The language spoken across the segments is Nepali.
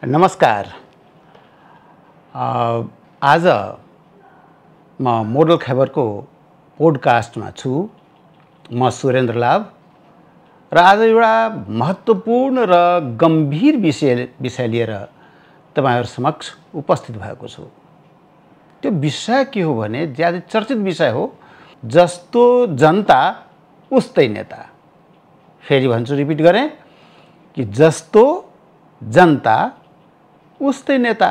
नमस्कार। आज म मोडल खबरको पोडकास्टमा छु। म सुरेन्द्र लाभ र आज एउटा महत्त्वपूर्ण र गम्भीर विषय लिएर तपाईहरु समक्ष उपस्थित भएको छु। त्यो विषय के हो भने ज्यादै चर्चित विषय हो, जस्तो जनता उस्तै नेता। फेरि भन्छु, रिपिट गरें कि जस्तो जनता उस्तै नेता।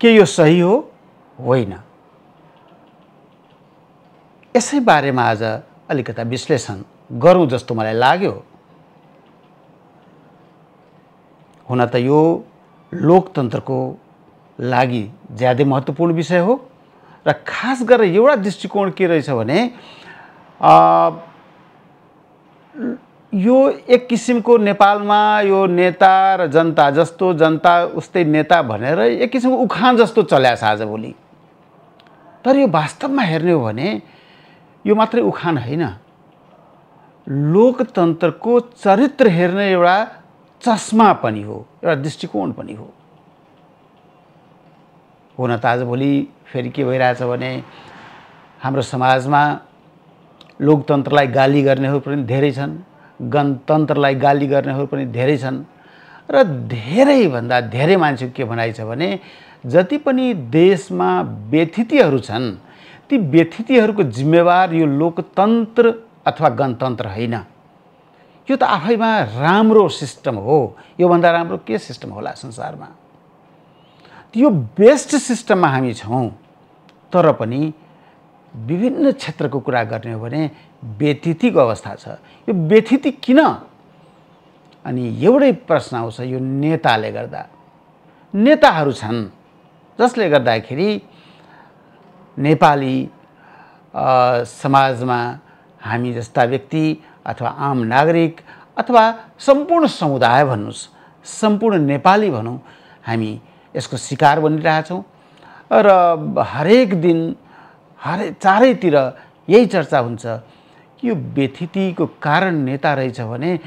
के यो सही हो? होइन। यसै बारेमा आज अलिकता विश्लेषण गरौँ जस्तो मलाई लाग्यो। हुन त यो लोकतन्त्रको लागि ज्यादै महत्त्वपूर्ण विषय हो र खास गरेर एउटा दृष्टिकोण के रहेछ भने यो एक किसिमको नेपालमा यो नेता र जनता, जस्तो जनता उस्तै नेता भनेर एक किसिमको उखान जस्तो चल्याछ आजभोलि। तर यो वास्तवमा हेर्ने हो भने यो मात्रै उखान होइन, लोकतन्त्रको चरित्र हेर्ने एउटा चस्मा पनि हो, एउटा दृष्टिकोण पनि हो। हुन त आजभोलि फेरि के भइरहेछ भने हाम्रो समाजमा लोकतन्त्रलाई गाली गर्नेहरू पनि धेरै छन्, गणतन्त्रलाई गाली गर्नेहरू पनि धेरै छन् र धेरैभन्दा धेरै मान्छेको के भनाइ छ भने जति पनि देशमा व्यथितिहरू छन् ती व्यथितिहरूको जिम्मेवार यो लोकतन्त्र अथवा गणतन्त्र होइन। यो त आफैमा राम्रो सिस्टम हो। यो भन्दा राम्रो के सिस्टम होला संसारमा? यो बेस्ट सिस्टममा हामी छौँ। तर पनि विभिन्न क्षेत्रको कुरा गर्ने हो भने व्यथितिको अवस्था छ। यो व्यथिति किन? अनि एउटै प्रश्न आउँछ, यो नेताले गर्दा। नेताहरू छन् जसले गर्दाखेरि नेपाली समाजमा हामी जस्ता व्यक्ति अथवा आम नागरिक अथवा सम्पूर्ण समुदाय भन्नुस्, सम्पूर्ण नेपाली भनौँ, हामी यसको शिकार बनिरहेछौँ र हरेक दिन चारैतिर यही चर्चा हुन्छ कि यो व्यथितिको कारण नेता रहेछ भने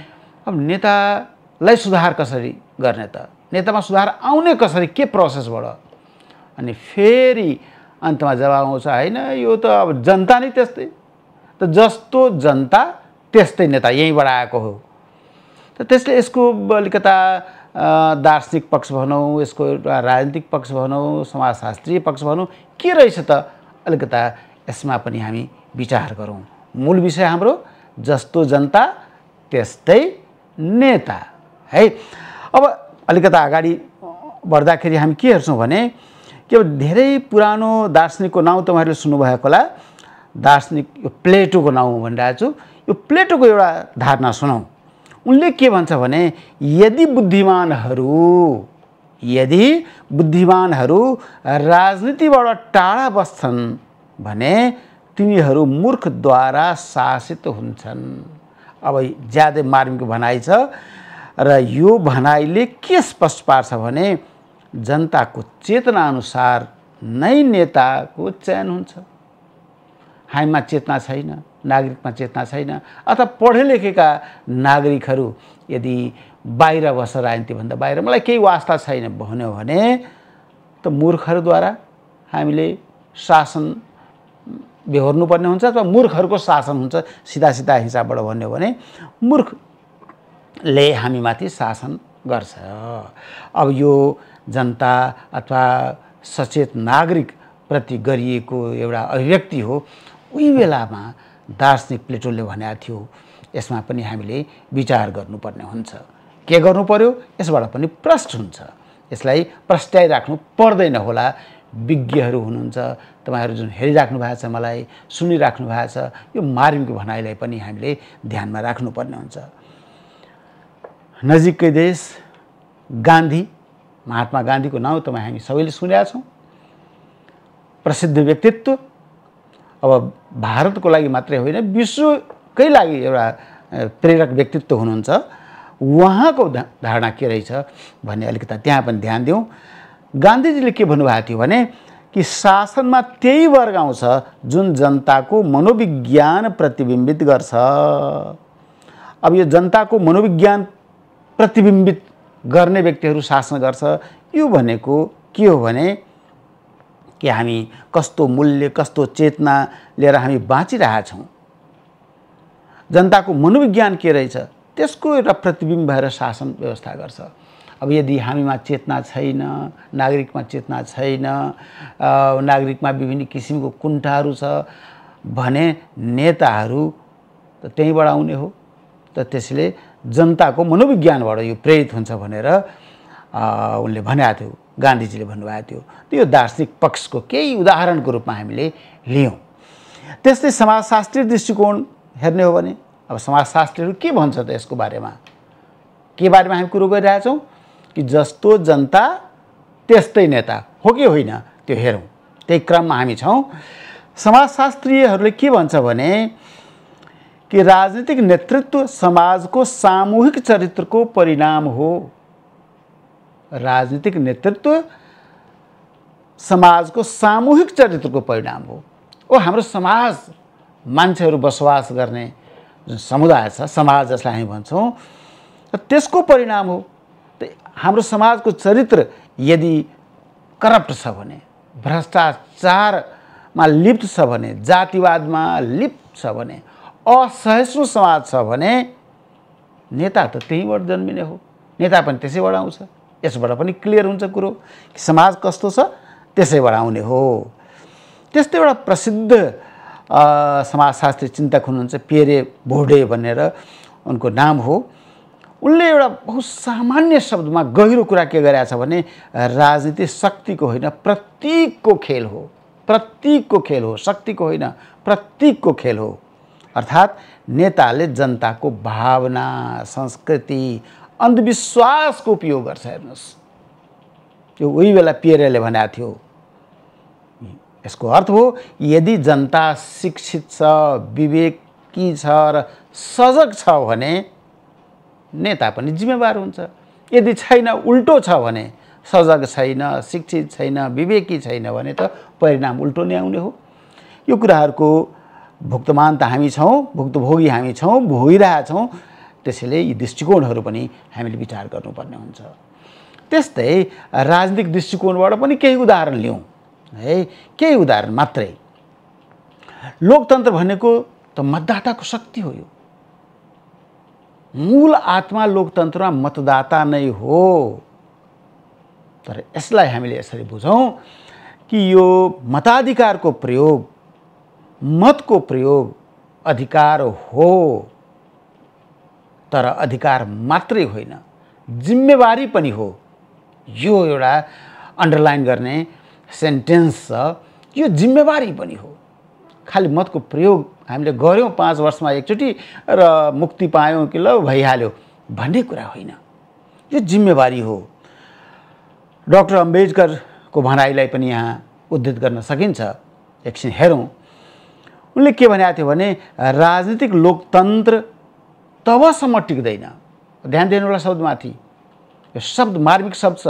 अब नेतालाई सुधार कसरी गर्ने त? नेतामा सुधार आउने कसरी, के प्रोसेसबाट? अनि फेरि अन्तमा जवाब आउँछ, होइन यो त अब जनता नै त्यस्तै, त जस्तो जनता त्यस्तै नेता, यहीँबाट आएको हो। त त्यसले यसको अलिकता दार्शनिक पक्ष भनौँ, यसको एउटा राजनीतिक पक्ष भनौँ, समाजशास्त्रीय पक्ष भनौँ, के रहेछ त? अलिकता यसमा पनि हामी विचार गरौँ। मूल विषय हाम्रो जस्तो जनता त्यस्तै नेता है। अब अलिकता अगाडि बढ्दाखेरि हामी के हेर्छौँ भने के धेरै पुरानो दार्शनिकको नाउँ तपाईँहरूले सुन्नुभएको होला। दार्शनिक यो प्लेटोको नाउँ भनिरहेको छु। यो प्लेटोको एउटा धारणा सुनौँ। उनले के भन्छ भने यदि बुद्धिमानहरू राजनीतिबाट टाढा बस्छन् भने तिनीहरू मूर्खद्वारा शासित हुन्छन्। अब ज्यादै मार्मिक भनाइ छ र यो भनाइले के स्पष्ट पार्छ भने जनताको चेतना अनुसार नै नेताको चयन हुन्छ। हामीमा चेतना छैन, नागरिकमा चेतना छैन, अथवा पढे लेखेका नागरिकहरू यदि बाहिर बस्छ, राजनीतिभन्दा बाहिर मलाई केही वास्ता छैन भन्यो भने त मूर्खहरूद्वारा हामीले शासन बेहोर्नुपर्ने हुन्छ अथवा मूर्खहरूको शासन हुन्छ। सिधा सिधा हिसाबबाट भन्यो भने मूर्खले हामीमाथि शासन गर्छ। अब यो जनता अथवा सचेत नागरिक प्रति गरिएको एउटा अभिव्यक्ति हो। उही बेलामा दार्शनिक प्लेटोले भनेको थियो यसमा पनि हामीले विचार गर्नुपर्ने हुन्छ। के गर्नु पर्यो? यसबाट पनि प्रश्न हुन्छ। यसलाई प्रस्ट्याइराख्नु पर्दैन होला। विज्ञहरू हुनुहुन्छ, तपाईहरु जुन हेरिराख्नु भएको छ, मलाई सुनिराख्नु भएको छ, यो मार्मिक भनाइलाई पनि हामीले ध्यानमा राख्नुपर्ने हुन्छ। नजिकै देश गान्धी, महात्मा गान्धीको नाउँ तपाईँ हामी सबैले सुनेका छौँ। प्रसिद्ध व्यक्तित्व। अब भारतको लागि मात्रै होइन, विश्वकै लागि एउटा प्रेरक व्यक्तित्व हुनुहुन्छ। उहाँको धारणा के रहेछ भन्ने अलिकता त्यहाँ पनि ध्यान दिउँ। गान्धीजीले के भन्नुभएको थियो भने कि शासनमा त्यही वर्ग आउँछ जुन जनताको मनोविज्ञान प्रतिबिम्बित गर्छ। अब यो जनताको मनोविज्ञान प्रतिबिम्बित गर्ने व्यक्तिहरू शासन गर्छ। यो भनेको के हो भने कि हामी कस्तो मूल्य कस्तो चेतना लिएर हामी बाँचिरहेछौँ, जनताको मनोविज्ञान के रहेछ त्यसको एउटा प्रतिबिम्ब भएर शासन व्यवस्था गर्छ। अब यदि हामीमा चेतना छैन, नागरिकमा चेतना छैन, नागरिकमा विभिन्न किसिमको कुण्ठाहरू छ भने नेताहरू त त्यहीँबाट आउने हो। त त्यसले जनताको मनोविज्ञानबाट यो प्रेरित हुन्छ भनेर उनले भनेको थियो, गान्धीजीले भन्नुभएको थियो। त्यो दार्शनिक पक्षको केही उदाहरणको रूपमा हामीले लियौँ। त्यस्तै समाजशास्त्रीय दृष्टिकोण हेर्ने हो भने अब समाजशास्त्रीहरू के भन्छ त यसको बारेमा, के बारेमा हामी कुरो गरिरहेछौँ कि जस्तो जनता त्यस्तै नेता हो कि होइन त्यो हेरौँ। त्यही क्रममा हामी छौँ। समाजशास्त्रीहरूले के भन्छ भने कि राजनीतिक नेतृत्व समाजको सामूहिक चरित्रको परिणाम हो। राजनीतिक नेतृत्व समाजको सामूहिक चरित्रको परिणाम हो। हाम्रो समाज मान्छेहरू बसोबास गर्ने जुन समुदाय छ, समाज जसलाई हामी भन्छौँ, त्यसको परिणाम हो। हाम्रो समाजको चरित्र यदि करप्ट छ भने, भ्रष्टाचारमा लिप्त छ भने, जातिवादमा लिप्त छ भने, असहिष्णु समाज छ भने नेता त त्यहीँबाट जन्मिने हो, नेता पनि त्यसैबाट आउँछ। यसबाट पनि क्लियर हुन्छ कुरो कि समाज कस्तो छ त्यसैबाट आउने हो। त्यस्तै एउटा प्रसिद्ध समाजशास्त्री चिन्तक हुनुहुन्छ पियरे बोर्डे भनेर उनको नाम हो। उनले एउटा बहुत सामान्य शब्दमा गहिरो कुरा के गरेका छ भने राजनीति शक्तिको होइन प्रतीकको खेल हो। प्रतीकको खेल हो, शक्तिको होइन प्रतीकको खेल हो। अर्थात् नेताले जनताको भावना, संस्कृति, अन्धविश्वासको उपयोग गर्छ। हेर्नुहोस्, त्यो उही बेला पियरेले भनेको थियो। यसको अर्थ हो यदि जनता शिक्षित छ, विवेकी छ र सजग छ भने नेता पनि जिम्मेवार हुन्छ। यदि छैन, उल्टो छ भने, सजग छैन, शिक्षित छैन, विवेकी छैन भने त परिणाम उल्टो नै आउने हो। यो कुराहरूको भुक्तमान त हामी छौँ, भुक्तभोगी हामी छौँ, भोगिरहेछौँ। त्यसैले यी दृष्टिकोणहरू पनि हामीले विचार गर्नुपर्ने हुन्छ। त्यस्तै राजनीतिक दृष्टिकोणबाट पनि केही उदाहरण लियौँ है, केही उदाहरण मात्रै। लोकतन्त्र भनेको त मतदाताको शक्ति हो। यो मूल आत्मा लोकतन्त्रमा मतदाता नै हो। तर यसलाई हामीले यसरी बुझौँ कि यो मताधिकारको प्रयोग, मतको प्रयोग अधिकार हो, तर अधिकार मात्रै होइन, जिम्मेवारी पनि हो। यो एउटा अन्डरलाइन गर्ने सेन्टेन्स छ। यो जिम्मेवारी पनि हो। खालि मतको प्रयोग हामीले गऱ्यौँ 5 वर्षमा एकचोटि र मुक्ति पायौँ कि ल भइहाल्यो भन्ने कुरा होइन। यो जिम्मेवारी हो। डाक्टर अम्बेडकरको भनाइलाई पनि यहाँ उद्धृत गर्न सकिन्छ। एकछिन हेरौँ। उनले के भनेको थियो भने राजनीतिक लोकतन्त्र तबसम्म टिक्दैन। ध्यान दिनु होला शब्दमाथि। यो शब्द मार्मिक शब्द छ।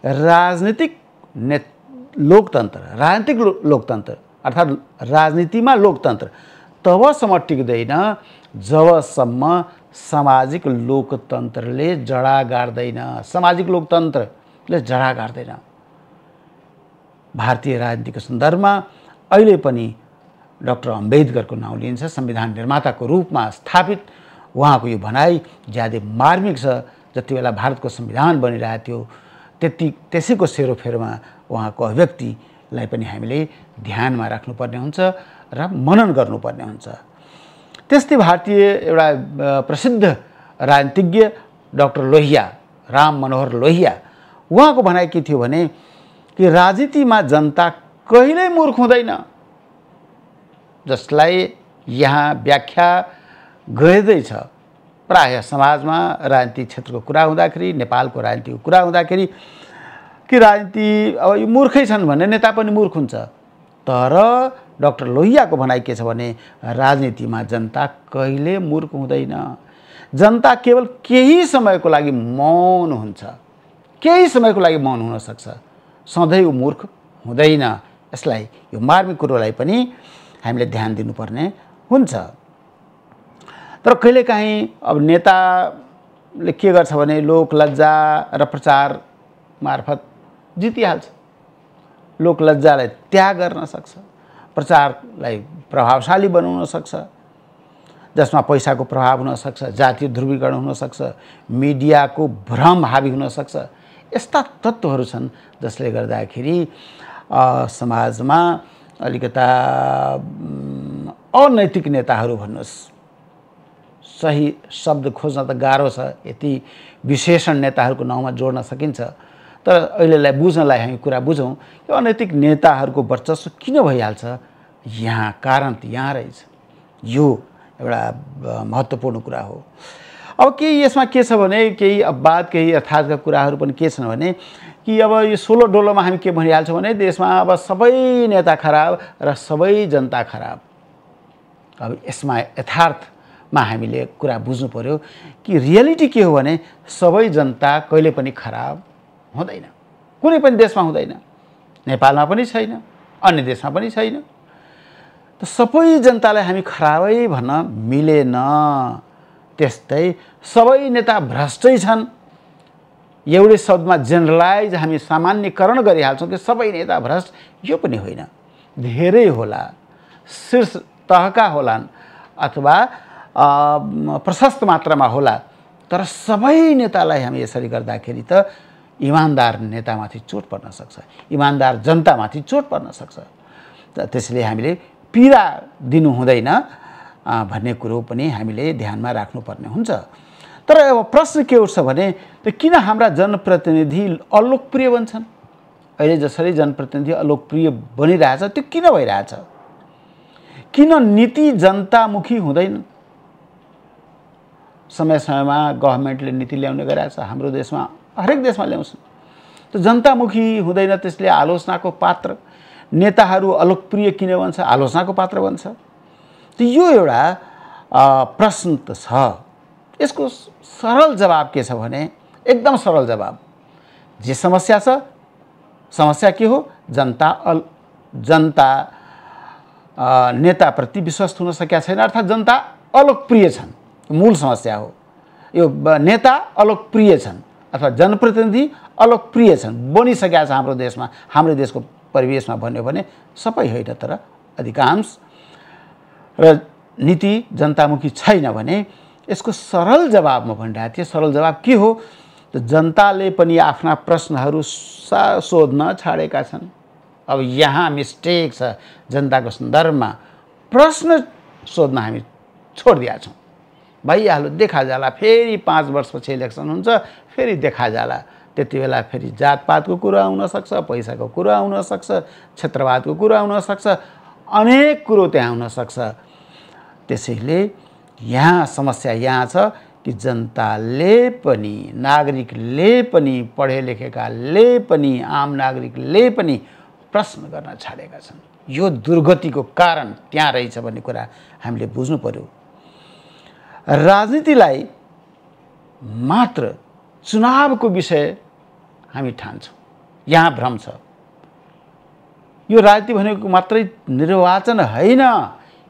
राजनीतिक लोकतन्त्र, राजनीतिक लोकतन्त्र अर्थात् राजनीतिमा लोकतन्त्र तबसम्म टिक्दैन जबसम्म सामाजिक लोकतन्त्रले जडा गाड्दैन। सामाजिक लोकतन्त्रले जडा गाड्दैन। भारतीय राजनीतिको सन्दर्भमा अहिले पनि डाक्टर अम्बेडकरको नाउँ लिइन्छ। संविधान निर्माताको रूपमा स्थापित उहाँको यो भनाइ ज्यादै मार्मिक छ। जति बेला भारतको संविधान बनिरहेको थियो त्यसैको सेरोफेरोमा उहाँको अभिव्यक्तिलाई पनि हामीले ध्यानमा राख्नुपर्ने हुन्छ र मनन गर्नुपर्ने हुन्छ। त्यस्तै भारतीय एउटा प्रसिद्ध राजनीतिज्ञ डाक्टर लोहिया, राम मनोहर लोहिया, उहाँको भनाइ के थियो भने कि राजनीतिमा जनता कहिल्यै मूर्ख हुँदैन। जसलाई यहाँ व्याख्या गरिँदैछ प्रायः समाजमा राजनीतिक क्षेत्रको कुरा हुँदाखेरि, नेपालको राजनीतिको कुरा हुँदाखेरि कि राजनीति अब यो मूर्खै छन् भन्ने नेता पनि मूर्ख हुन्छ। तर डाक्टर लोहियाको भनाइ के छ भने राजनीतिमा जनता कहिले मूर्ख हुँदैन। जनता केवल केही समयको लागि मौन हुन्छ, केही समयको लागि मौन हुन सक्छ, सधैँ ऊ मूर्ख हुँदैन। यसलाई यो मार्मिक कुरोलाई पनि हामीले ध्यान दिनुपर्ने हुन्छ। तर कहिलेकाहीँ अब नेता नेताले के गर्छ भने लोकलज्जा र प्रचार मार्फत जितिहाल्छ। लोकलज्जालाई त्याग गर्न सक्छ, प्रचारलाई प्रभावशाली बनाउन सक्छ, जसमा पैसाको प्रभाव हुन सक्छ, जातीय ध्रुवीकरण हुन सक्छ, मिडियाको भ्रम हावी हुन सक्छ। यस्ता तत्त्वहरू छन् जसले गर्दाखेरि समाजमा अलिकता अनैतिक नेताहरू भन्नुहोस्, सही शब्द खोज्न त गाह्रो छ, यति विशेषण नेताहरूको नाउँमा जोड्न सकिन्छ, तर अहिलेलाई बुझ्नलाई हामी कुरा बुझौँ कि अनैतिक नेताहरूको वर्चस्व किन भइहाल्छ। यहाँ कारण त यहाँ रहेछ। यो एउटा महत्त्वपूर्ण कुरा हो। अब केही यसमा के छ भने केही अपवाद, केही यथार्थका कुराहरू पनि के छन् भने कि अब यो 16 डोलोमा हामी के भनिहाल्छौँ भने देशमा अब सबै नेता खराब र सबै जनता खराब। अब यसमा यथार्थमा हामीले कुरा बुझ्नु पर्यो कि रियालिटी के हो भने सबै जनता कहिले पनि खराब हुँदैन, कुनै पनि देशमा हुँदैन, नेपालमा पनि छैन, अन्य देशमा पनि छैन। त सबै जनतालाई हामी खराबै भन्न मिलेन। त्यस्तै सबै नेता भ्रष्टै छन्, एउटै शब्दमा जेनरलाइज हामी सामान्यकरण गरिहाल्छौँ कि सबै नेता भ्रष्ट, यो पनि होइन। धेरै होला, शीर्ष तहका होलान् अथवा प्रशस्त मात्रामा होला, तर सबै नेतालाई हामी यसरी गर्दाखेरि त इमान्दार नेतामाथि चोट पर्न सक्छ, इमान्दार जनतामाथि चोट पर्न सक्छ। त्यसैले हामीले पीडा दिनु हुँदैन भन्ने कुरो पनि हामीले ध्यानमा राख्नुपर्ने हुन्छ। तर अब प्रश्न के उठ्छ भने त किन हाम्रा जनप्रतिनिधि अलोकप्रिय बन्छन्? अहिले जसरी जनप्रतिनिधि अलोकप्रिय बनिरहेछ त्यो किन भइरहेछ? किन नीति जनतामुखी हुँदैन? समय समयमा गभर्मेन्टले नीति ल्याउने गरिरहेछ, हाम्रो देशमा हरेक देशमा ल्याउँछ, त जनतामुखी हुँदैन, त्यसले आलोचनाको पात्र। नेताहरू अलोकप्रिय किन बन्छ? आलोचनाको पात्र बन्छ। त यो एउटा प्रश्न त छ। यसको सरल जवाब के छ भने एकदम सरल जवाब, जे समस्या छ, समस्या के हो? जनता नेताप्रति विश्वस्त हुन सकेका छैन, अर्थात् जनता अलोकप्रिय छन्, मूल समस्या हो। यो नेता अलोकप्रिय छन् अथवा जनप्रतिनिधि अलोकप्रिय छन्, बनिसकेका छ हाम्रो देशमा। हाम्रो देशको परिवेशमा भन्यो भने सबै होइन तर अधिकांश, र नीति जनतामुखी छैन भने यसको सरल जवाब म भनिरहेको थिएँ। सरल जवाब के हो? त जनताले पनि आफ्ना प्रश्नहरू सोध्न छाडेका छन्। अब यहाँ मिस्टेक छ, जनताको सन्दर्भमा प्रश्न सोध्न हामी छोडिदिएका छौँ। भइहाल्यो, देखा जाला, फेरि 5 वर्षपछि इलेक्सन हुन्छ, फेरि देखा जाला। त्यति बेला फेरि जातपातको कुरा हुनसक्छ, पैसाको कुरा हुनसक्छ, क्षेत्रवादको कुरा हुनसक्छ, अनेक कुरो त्यहाँ हुनसक्छ। त्यसैले यहाँ समस्या यहाँ छ कि जनताले पनि, नागरिकले पनि, पढे लेखेकाले पनि, आम नागरिकले पनि प्रश्न गर्न छाडेका छन्। यो दुर्गतिको कारण त्यहाँ रहेछ भन्ने कुरा हामीले बुझ्नु पर्यो। राजनीतिलाई मात्र चुनावको विषय हामी ठान्छौँ, यहाँ भ्रम छ। यो राजनीति भनेको मात्रै निर्वाचन होइन,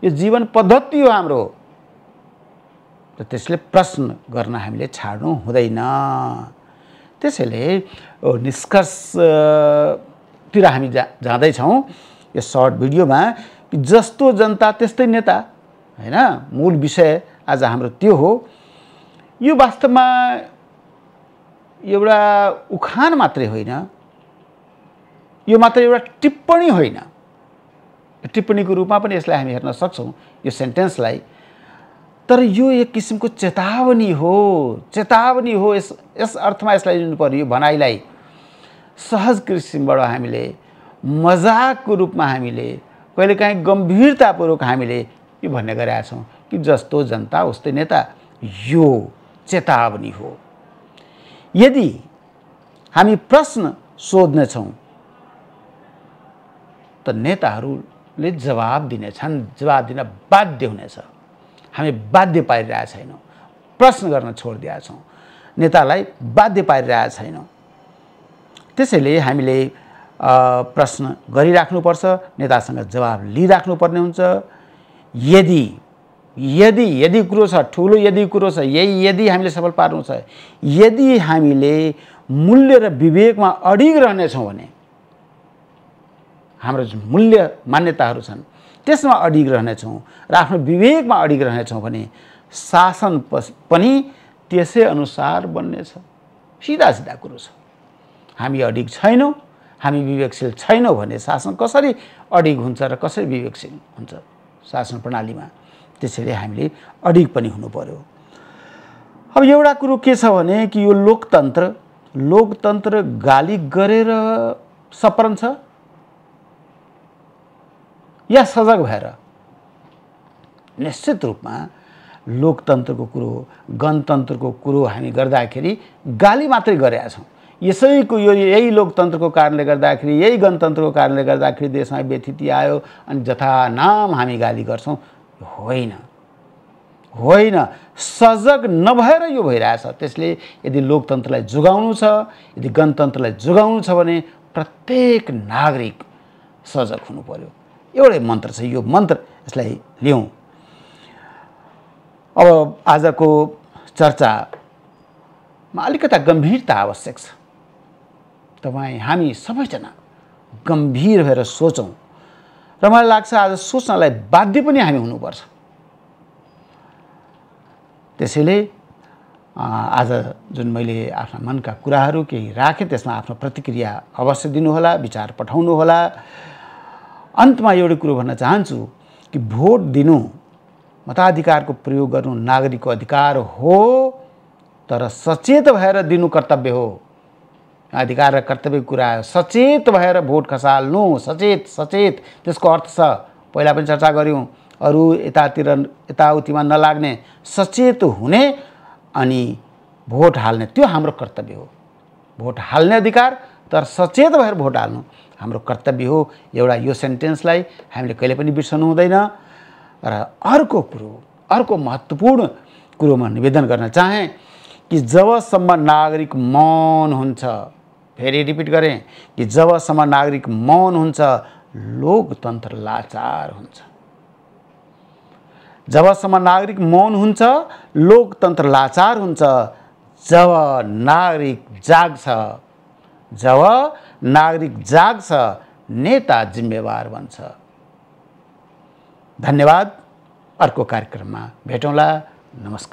यो जीवन पद्धति हो हाम्रो। र त्यसले प्रश्न गर्न हामीले छाड्नु हुँदैन। त्यसैले निष्कर्षतिर हामी जाँदैछौँ यो सर्ट भिडियोमा कि जस्तो जनता त्यस्तै नेता, होइन? मूल विषय आज हाम्रो त्यो हो। यो वास्तवमा एउटा उखान मात्रै होइन, यो मात्र एउटा टिप्पणी होइन। टिप्पणीको रूपमा पनि यसलाई हामी हेर्न सक्छौँ यो सेन्टेन्सलाई, तर यो एक किसिमको चेतावनी हो। चेतावनी हो, यस अर्थमा यसलाई लिनु पर्यो। भनाइलाई सहज किसिमबाट हामीले, मजाकको रूपमा हामीले, कहिलेकाहीँ गम्भीरतापूर्वक हामीले यो भन्ने गरेका छौँ कि जस्तो जनता उस्तै नेता। यो चेतावनी हो। यदि हामी प्रश्न सोध्नेछौँ त नेताहरूले जवाब दिनेछन्, जवाब दिन बाध्य हुनेछ। हामी बाध्य पारिरहेका छैनौँ, प्रश्न गर्न छोडिदिएका छौँ, नेतालाई बाध्य पारिरहेका छैनौँ। त्यसैले हामीले प्रश्न गरिराख्नुपर्छ, नेतासँग जवाब लिइराख्नुपर्ने हुन्छ। यदि यदि यदि कुरो छ, ठुलो यदि कुरो छ, यही यदि हामीले सफल पार्नु छ, यदि हामीले मूल्य र विवेकमा अडिग रहनेछौँ भने, हाम्रो जुन मूल्य मान्यताहरू छन् त्यसमा अडिग रहनेछौँ र आफ्नो विवेकमा अडिग रहनेछौँ भने शासन पनि त्यसै अनुसार बन्नेछ। सिधा सिधा कुरो छ। हामी अडिग छैनौँ, हामी विवेकशील छैनौँ भने शासन कसरी अडिग हुन्छ र कसरी विवेकशील हुन्छ शासन प्रणालीमा। त्यसैले हामीले अडिग पनि हुनु पर्यो। अब एउटा कुरो के छ भने कि यो लोकतन्त्र गाली गरेर सप्रन्छ या सजग भएर? निश्चित रूपमा लोकतन्त्रको कुरो, गणतन्त्रको कुरो हामी गर्दाखेरि गाली मात्रै गरेका छौँ। यसैको यही लोकतन्त्रको कारणले गर्दाखेरि, यही गणतन्त्रको कारणले गर्दाखेरि देशमा व्यथिति आयो अनि जथानाम हामी गाली गर्छौँ। होइन, सजग नभएर यो भइरहेछ। त्यसले यदि लोकतन्त्रलाई जोगाउनु छ, यदि गणतन्त्रलाई जोगाउनु छ भने प्रत्येक नागरिक सजग हुनु पर्यो। एउटै मन्त्र छ, यो मन्त्र, यसलाई लिउँ। अब आजको चर्चामा अलिकता गम्भीरता आवश्यक छ। हामी सबैजना गम्भीर भएर सोचौँ र मलाई लाग्छ आज सोच्नलाई बाध्य पनि हामी हुनुपर्छ। त्यसैले आज जुन मैले आफ्ना मनका कुराहरू केही राखेँ त्यसमा आफ्नो प्रतिक्रिया अवश्य दिनुहोला, विचार पठाउनुहोला। अन्तमा एउटै कुरो भन्न चाहन्छु कि भोट दिनु, मताधिकारको प्रयोग गर्नु नागरिकको अधिकार हो, तर सचेत भएर दिनु कर्तव्य हो। अधिकार र कर्तव्यको कुरा आयो, सचेत भएर भोट खसाल्नु। सचेत त्यसको अर्थ छ, पहिला पनि चर्चा गऱ्यौँ, अरू यताउतिमा नलाग्ने, सचेत हुने अनि भोट हाल्ने, त्यो हाम्रो कर्तव्य हो। भोट हाल्ने अधिकार, तर सचेत भएर भोट हाल्नु हाम्रो कर्तव्य हो। एउटा यो सेन्टेन्सलाई हामीले कहिले पनि बिर्सनु हुँदैन। र अर्को महत्त्वपूर्ण कुरो म निवेदन गर्न चाहेँ कि जबसम्म नागरिक मौन हुन्छ, फेरि रिपिट गरेँ कि जबसम्म नागरिक मौन हुन्छ लोकतन्त्र लाचार हुन्छ। जबसम्म नागरिक मौन हुन्छ लोकतन्त्र लाचार हुन्छ। जब नागरिक जाग्छ नेता जिम्मेवार बन्छ। धन्यवाद। अर्को कार्यक्रममा भेटौँला। नमस्कार।